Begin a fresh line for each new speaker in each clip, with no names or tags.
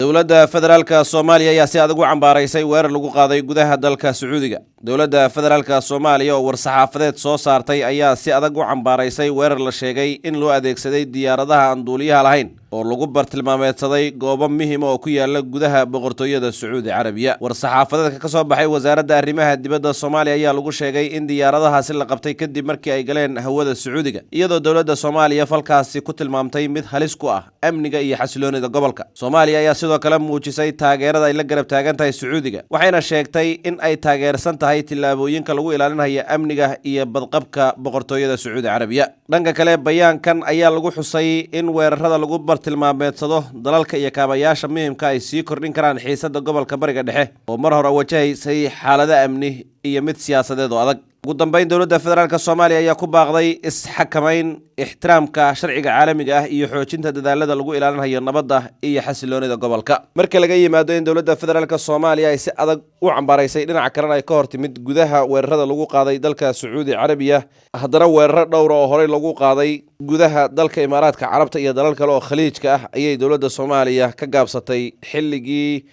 Dowladda Federaalka Soomaaliya ayaa si adag u cambaaraysay weerar lagu qaaday gudaha dalka Sacuudiga. Dowladda Federaalka Soomaaliya oo war-saxaafadeed soo saartay ayaa si adag u cambaaraysay weerar la sheegay in loo adeegsaday diyaaradaha aan duuliyaha lahayn oo lagu bartilmaameedsaday goobo muhima oo ku yaala gudaha Boqortooyada Sacuudi Carabiya. War-saxaafadeedka ka soo baxay Wasaaradda Arrimaha Dibadda Soomaaliya ayaa lagu sheegay in diyaaradahaasi la qabtay kadib markii ay galeen hawada Sacuudiga, iyadoo dowladda Soomaaliya falkaasi ku tilmaamtay mid halis ku ah amniga iyo xasiloonida gobolka. Soomaaliya ayaa sidoo kale muujisay taageerada ay la garab taagan tahay Sacuudiga, waxayna sheegtay in ay taageersan tahay tillaabooyinka lagu ilaalinayo amniga iyo badqabka Boqortooyada Sacuudi Carabiya. Dhanka kale, bayaankan ayaa lagu xusay in weerarada lagu bartilmaameedsado dalalka iyo kaabayaasha muhimka ay sii kordhin karaan xiisada gobolka Bariga Dhexe oo mar hore wajahaysay xaalado amni iyo mid siyaasadeed oo adag. Ugu dambeyn, dowladda Federaalk Soomaaliya ayaa ku baaqday isxakamayn, ixtiraamka sharciga caalamiga ah iyo xoojinta dadaalada lagu ilaalinayo nabadda iyo xasiloonida gobolka. Marka laga yimaado in dowladda Federaalk Soomaaliya ay si adag u cambaaraysay, dhinaca kalena ay ka hor timid gudaha weerarada lagu qaaday dalka Sacuudi Carabiya, haddana weeraro dhowra oo horey lagu qaaday gudaha dalka Imaaraadka Carabta iyo dalal kale oo Khaliijka ah ayay dowladda Soomaaliya ka gaabsatay xilligii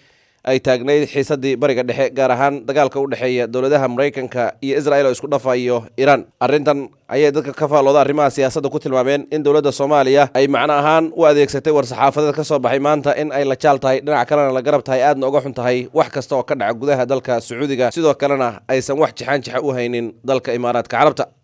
ay taagnayd xiisadii Bariga Dhexe, gaar ahaan dagaalka u dhexeeya dowladaha Maraykanka iyo Israel oo isku dhafayo Iiraan. Arrintan ayay dadka ka faallooda arrimaha siyaasadda ku tilmaameen in dowladda Soomaaliya ay macno ahaan u adeegsatay war-saxaafadeed ka soo baxay maanta in ay la jaal tahay, dhinaca kalena la garab tahay, aadna uga xun tahay wax kasta oo ka dhaca gudaha dalka Sacuudiga, sidoo kalena aysan wax jixaan jixa u haynin dalka Imaaraadka Carabta.